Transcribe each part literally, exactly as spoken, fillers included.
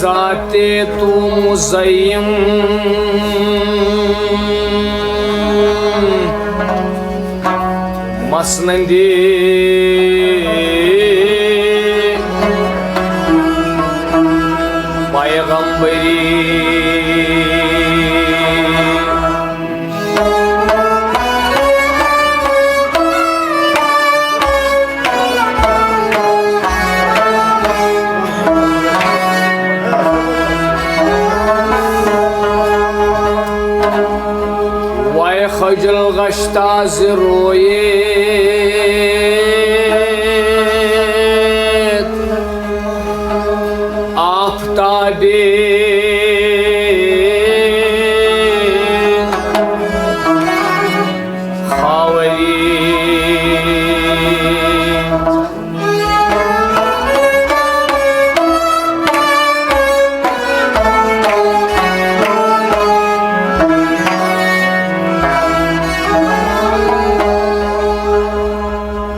ذاتے تو مزین مسندِ پیغمبری۔ وای خجل غشتا ز رویت آفتابِ خاوری۔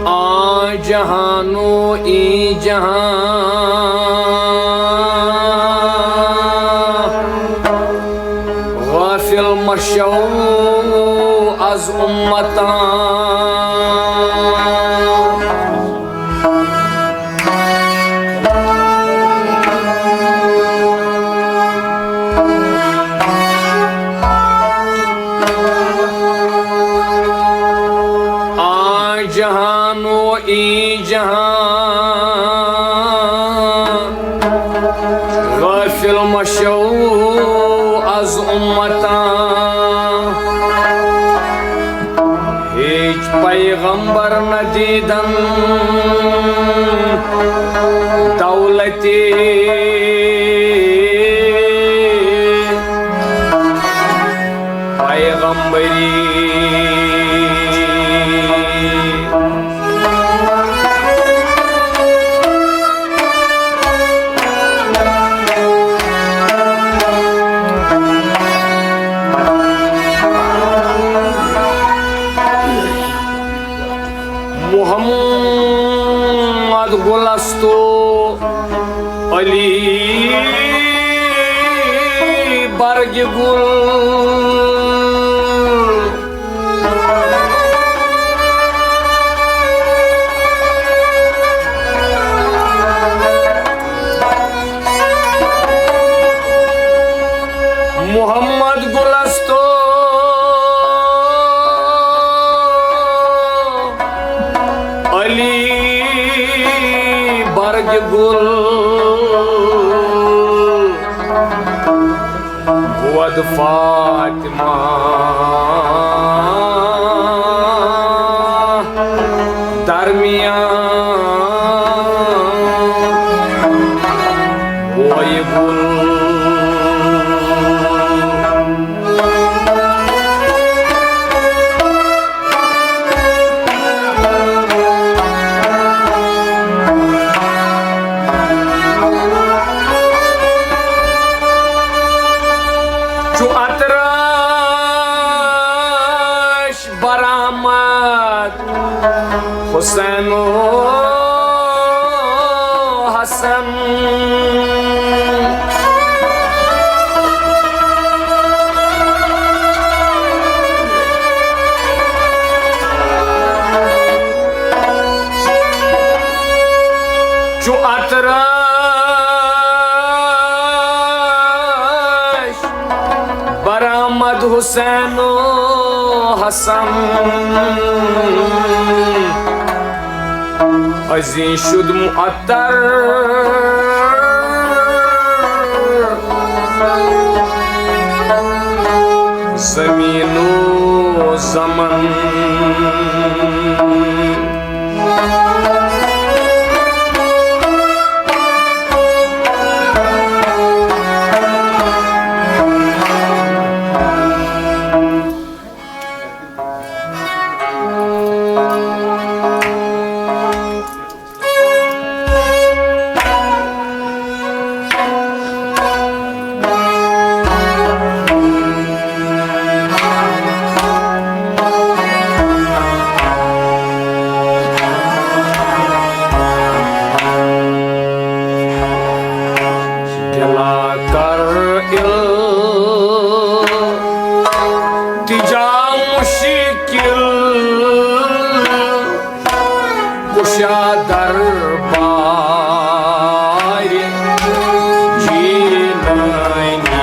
آ جہانو ای جہان غافل مشو از امتان۔ آ جہان و ای جہان غافل مشو از امتان۔ ہیچ پیغمبر ندیدن دولتی پیغمبری۔ محمد گل است و علی برگ گل۔ محمد گل است و علی برگ گل، بود فاطمہ درمیان بویہ گل۔ چو عطرش برآمد حسین و حسن۔ چو عطرش برآمد حسین و حسن، ازیں شد معطر زمین و زمن۔ جا مشکل کشا دربار جیلانی۔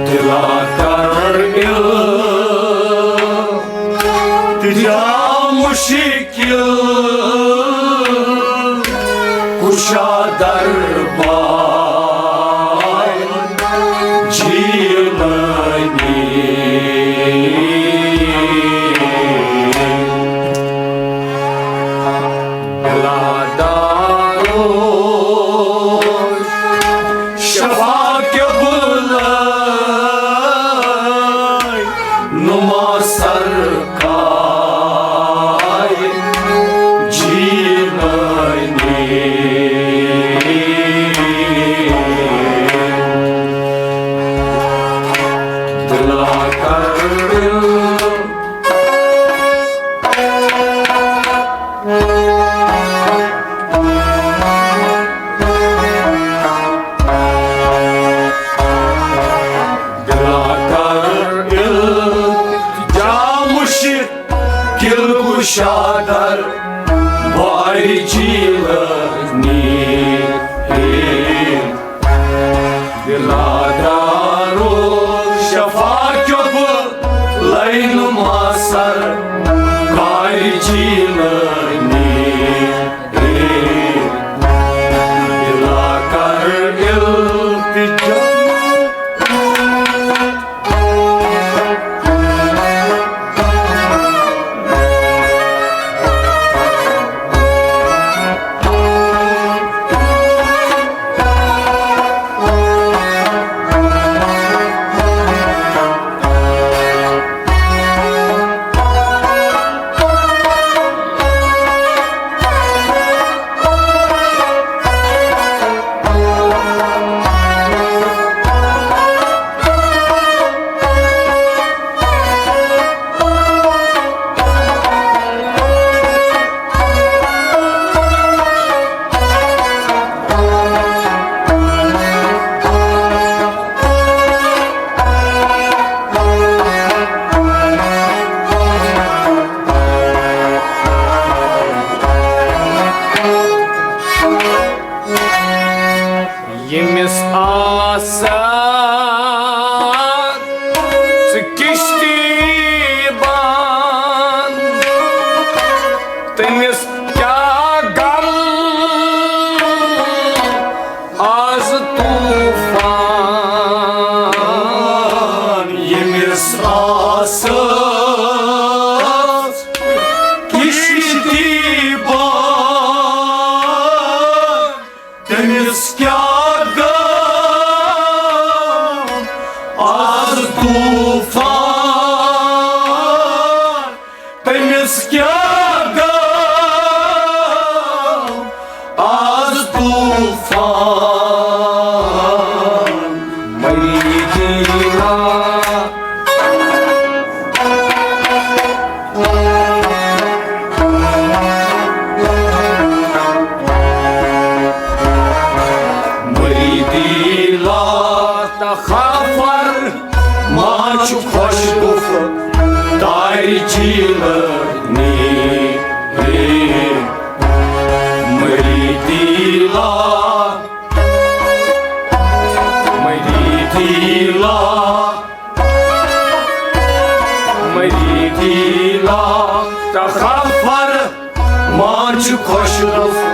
دلا کر التجا مشکل کشا دربار جیلانی۔ بلا داروش شفا قبلہ نما سرکار جیلانی۔ دلا کر دلا کر التجا مشکل کشا دربار جیلانی۔ دلا داروش شفا قبلہ نما سرکار جیلانی۔ دلا کر التجا۔ ییٚمِس آسکھ ژٕ کِشتی بنٛد، تٔمِس کیٛاہ غم آز طوفان؟ ییٚمِس آسکھ کِشتی بنٛد، تٔمِس کیٛاہ غم آز طوفان؟ تٔمِس کیٛاہ غم آز طوفان؟ مٔری دیٖنا۔ مٔری دیٖنا تخافر ما چھُ خۄش گُفہٕ دارِ جیٖلٲنی۔ مٔری دیٖنا، مٔری دیٖنا، مٔری دیٖنا تخافر ما چھُ خۄش گُفہٕ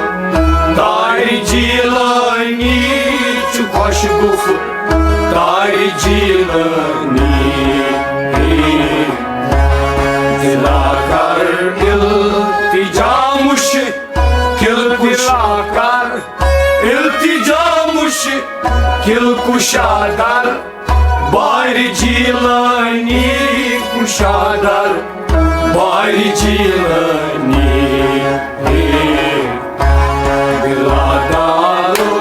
دارِ جیٖلٲنی، چھُ خۄش گُفہٕ دارِ جیٖلٲنی۔ دِلا کر التجا مُشکِل کُشا، دِلا کر التجا مُشکِل کُشا، در بارِ جیٖلٲنی، کُشا در بارِ جیٖلٲنی۔ دِلا دارو۔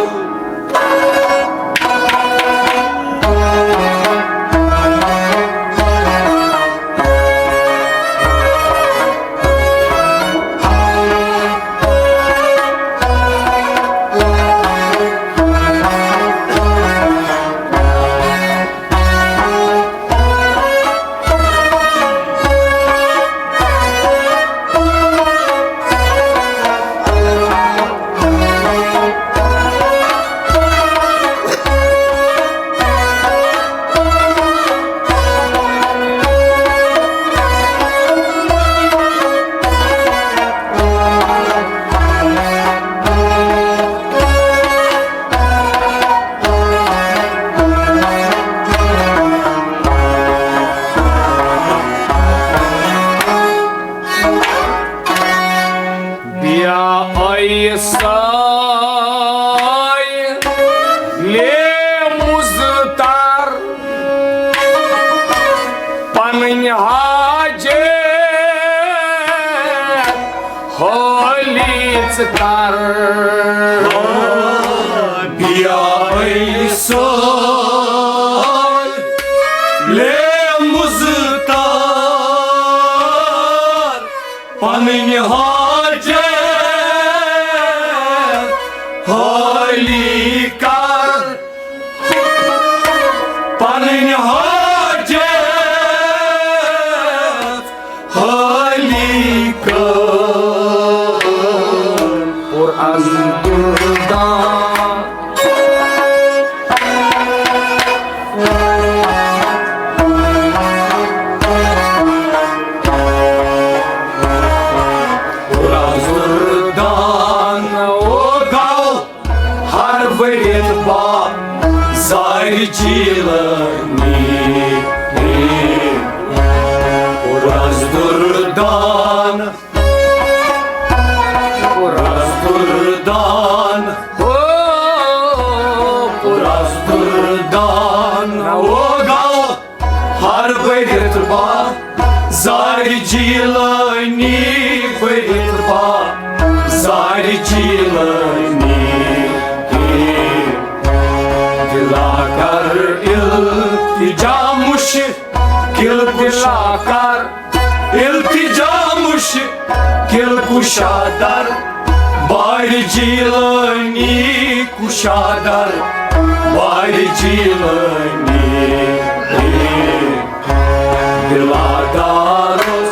کر۔ بیاے سٲلِم مُزتار، پنٕنۍ حاجت حٲلی کر۔ پنٕنۍ حاجت حٲلی کر۔ اور از دردان۔ اور از دردان او گل۔ ہر ؤرِتھ با زارِ جیلانی۔ رز دردان، رز دردان، رز دردان، او گل۔ ہر ؤرِتھ با زارِ جیلانی، ؤرِتھ با زارِ جیلانی۔ دلا کر التجا مشکل کشا، دلا کر التجا مشکل کشا در بارِ جیلانی، کشا در بارِ جیلانی۔ دلا دارس۔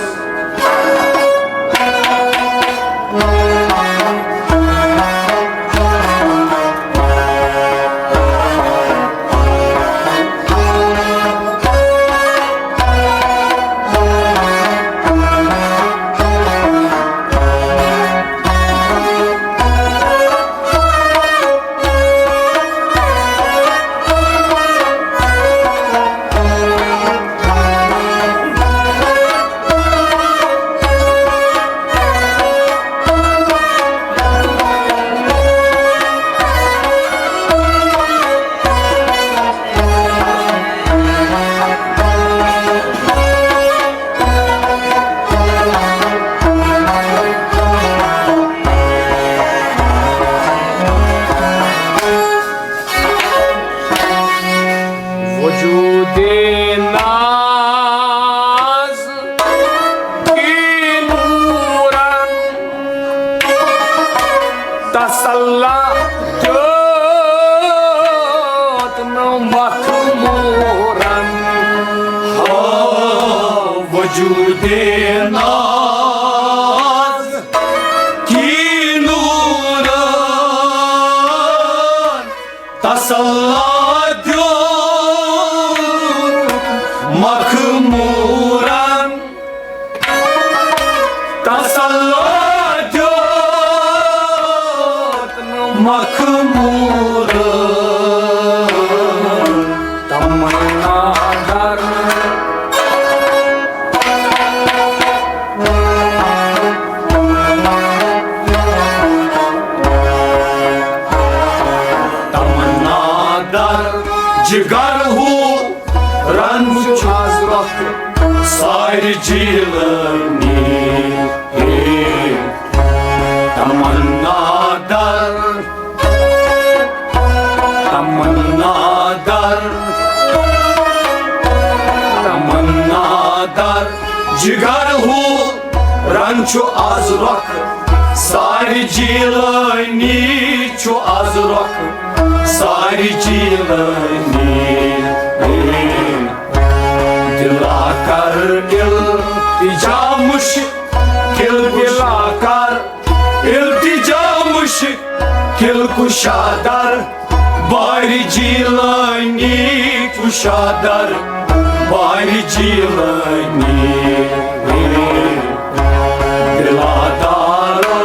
وجودِ ناز کی نورن تسلا دیوت نہ مخمورن۔ ہا وجودِ ناز کی نورن تسلا دیوت مخمورن۔ تسلا دیوت مخمورن۔ تمنا در تمنا در جگر ہو رنگ چھُ از رۄخ سارِ جیلانی۔ تمنا در، تمنا در، تمنا در جگر ہو رنگ چھُ از رۄخ سارِ جیلانی، چھُ از رۄخ سارِ جیلانی۔ دلا کر التجا مشکل، دلا کر التجا مشکل کشا در بارِ جیلانی، کشا در بارِ جیلانی۔ دلا دارو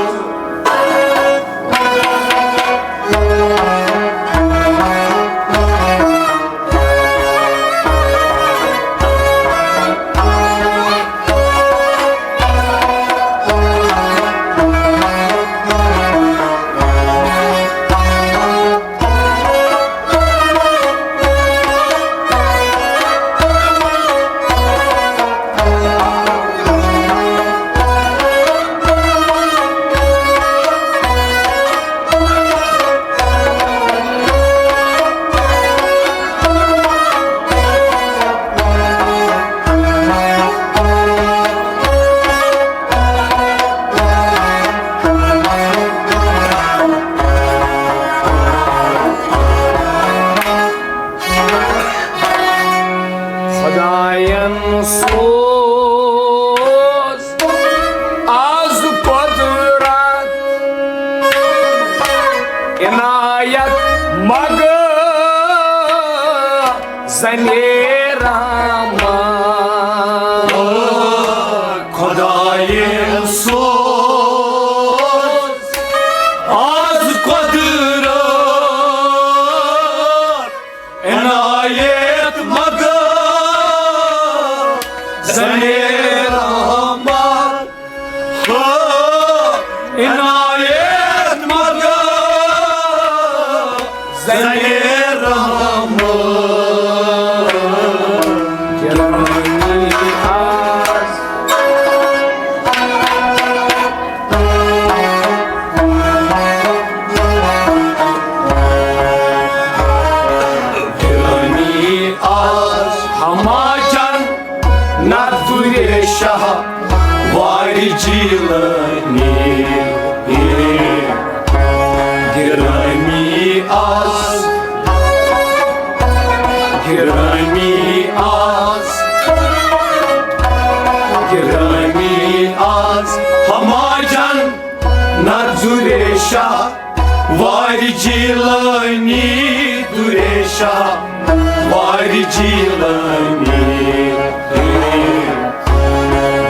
آین سوز آز قدرت عنایت مگ زنے رحمان۔ خدایہ سوز آز قدرت عنایت مگ زنے رحمان۔ ہو عنایت مگ زنے رحمان۔ جوانی آز گرانی آز ہما جان نہ دوری شاہ واری جیلانی۔ گرانی آز، گرانی آز، گرانی آز ہما جان نہ دوری شاہ واری جیلانی۔ دوری شاہ واری جیلانی۔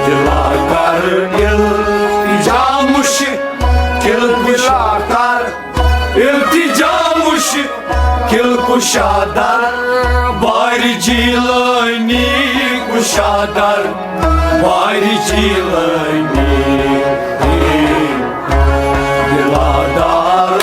دلا کر التجا مشکل کشا کر، التجا مشکل کشا در باری جیلانی۔ کشا در باری جیلانی۔ دلا دار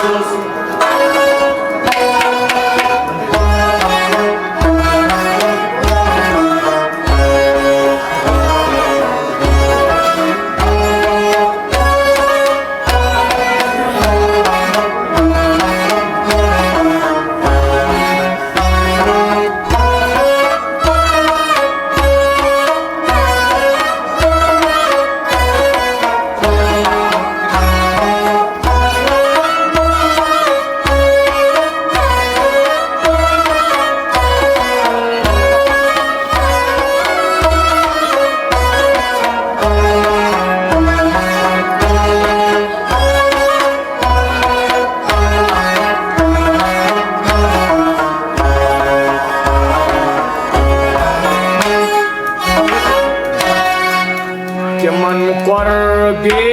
تِمن قربے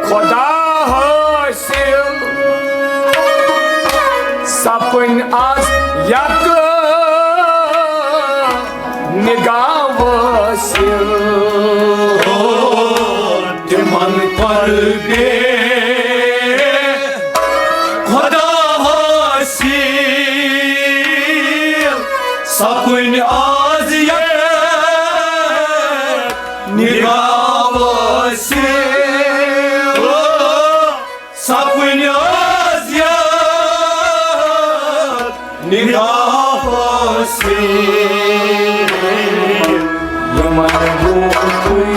خدا حٲصِل سپٕنۍ از یک نگاہ وٲصِل۔ تِمن قربے خدا حٲصِل سپٕنۍ از یک نگاہ وٲصِل۔ سپٕنۍ از یک نگاہ وٲصِل۔ یِمن گوٚو تُہۍ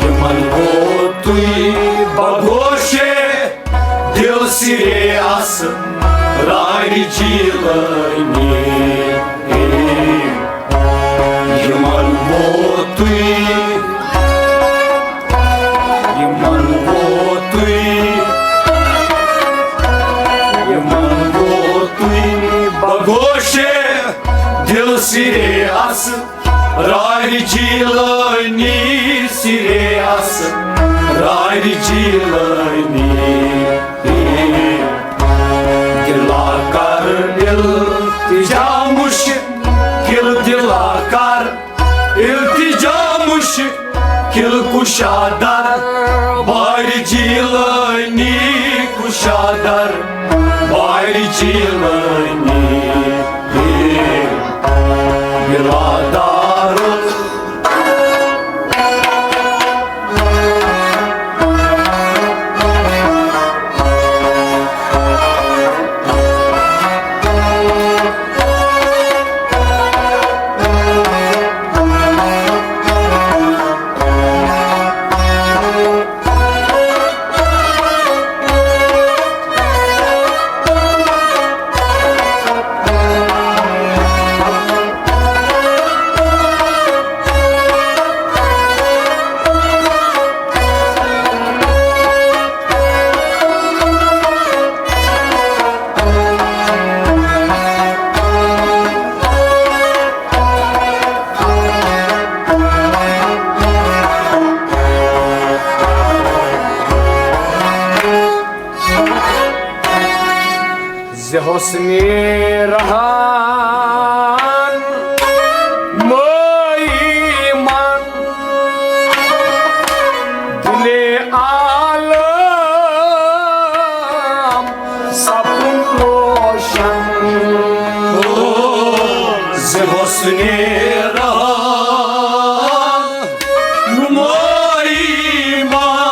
یِمن گوٚو تُہۍ بگوشے دل سرے اسرار جیلانی۔ یِمن گوٚو تُہۍ، یِمن گوٚو تُہۍ، یِمن گوٚو تُہۍ بگوشے دل سرے اسرار جیلانی، سرے اسرار جیلانی۔ دلا کر التجا مشکل، دلا کر التجا مشکل کشا در بار جیلانی، کشا در بار جیلانی۔ دلا دار نیرہان مٲیی من دلِ عالم سپُن روشن۔ زِ حسنِ رحمٲیی من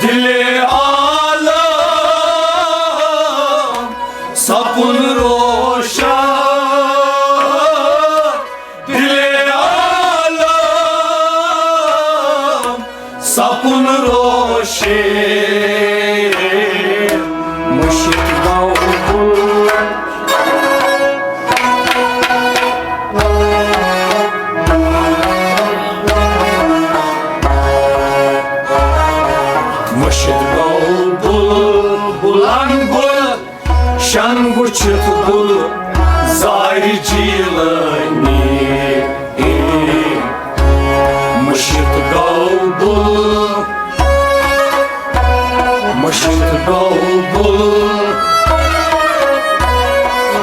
دلِ عالم سپُن روشن، دلِ عالم سپُن روشن۔ مُشِت گوٚو بُل مُشِت گوٚو بُل بُلن گُل شن وُچھِتھ گُل زارِ جیلٲنی۔ مُشِت گوٚو بُل مُشِت گوٚو بُل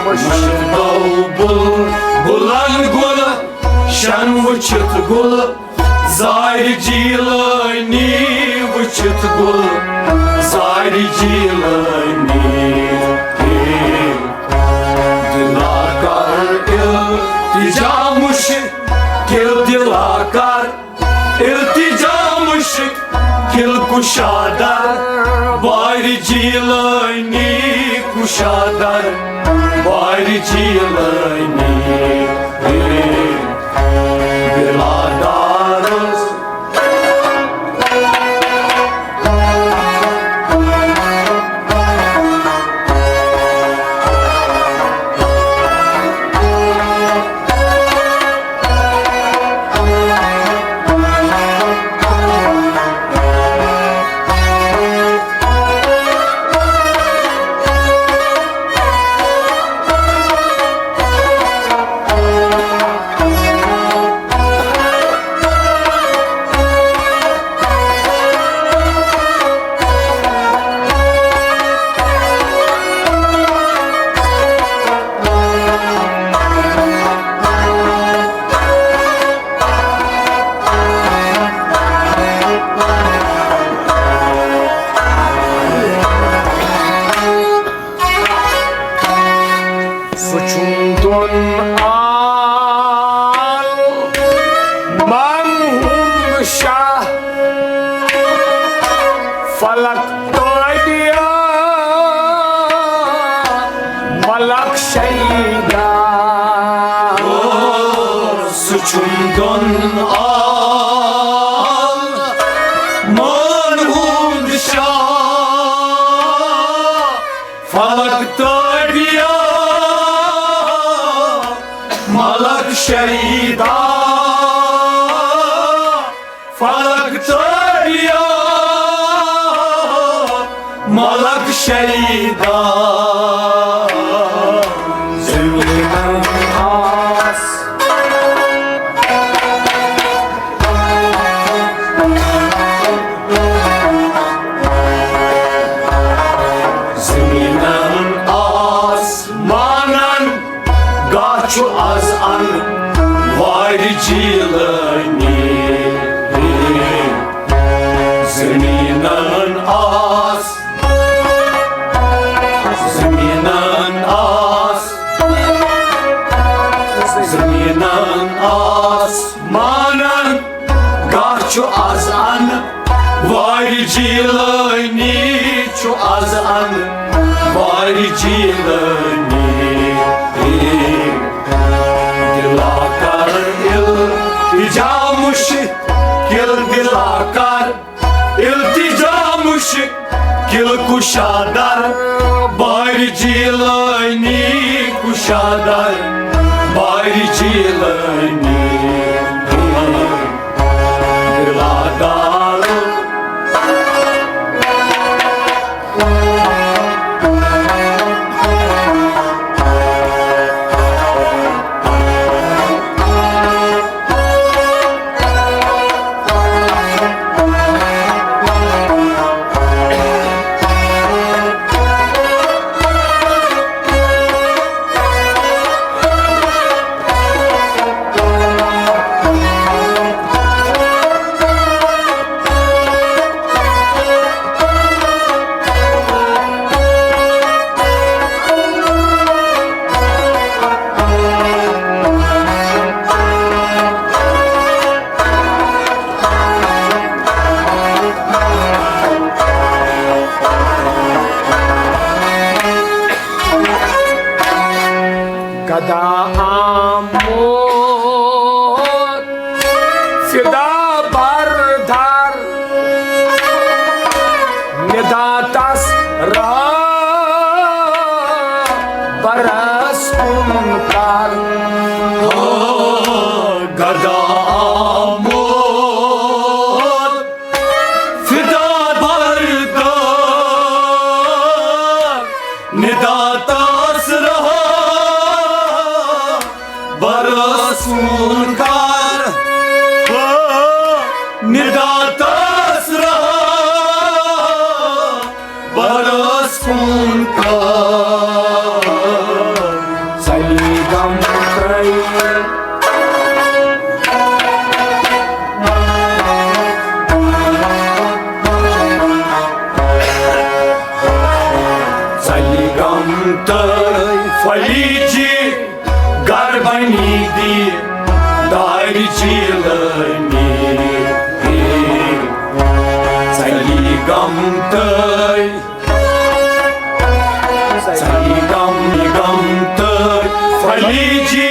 مُشِت گوٚو بُل بُلن گُل شن وُچھِتھ گُل زارِ جیلٲنی۔ وُچھِتھ گُل زارِ جیلٲنی۔ دِلا کر التجا مُشکِل دِلا کر التجا مُشکِل کُشا در بارِ جیلٲنی۔ کُشا در بارِ جیلٲنی۔ دِلا دارس سُہ چھُم دۄن عالمن ہُنٛد شاہ، فلک تٲبیا ملک شیدا۔ سُہ چھُم دۄن عالمن ہُنٛد شاہ، فلک تٲبیا ملک شیدا۔ فلک تٲبیا ملک شیدا۔ زمینن آس زمینن آسمانن گاہ چھُ از ان وارِ جیلٲنی۔ زمینن آس زمینن آس زمینن آسمانن گاہ چھُ از ان وارِ جیلٲنی۔ چھُ از ان وارِ جیلٲنی۔ دِلا کر التجا مُشکِل دِلا کر التجا مُشکِل کُشا در بارِ جیلٲنی۔ کُشا در بارِ جیلٲنی۔ دِلا دار گدا آمُت فدا بردار، ندا تس رہا برس کن کار۔ گدا آمُت فدا بردار، ندا تس رہا برس کن کار۔ ندا تس رہا برس کن کار۔ سلی گم ترئی۔ سلی گم ترئی۔ فلی جی گر بنی دی دار جیلانی۔ سلی گم ترئی۔ سلی گم گم ترئی۔ فلی جی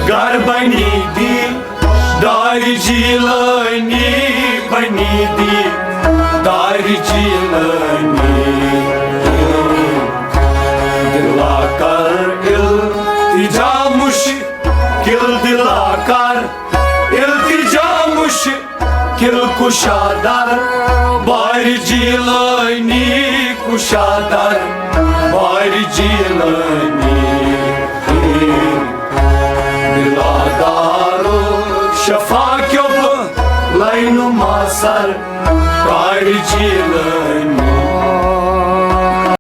گر بنی دی دار جیلانی، بنی دی دار جیلانی۔ دلا کر التجا مشکل، دلا کر التجا مشکل کشا در بار جیلانی، کشا در بار جیلانی۔ دلا دارو شفا کیو لینو ماسر بار جیلانی۔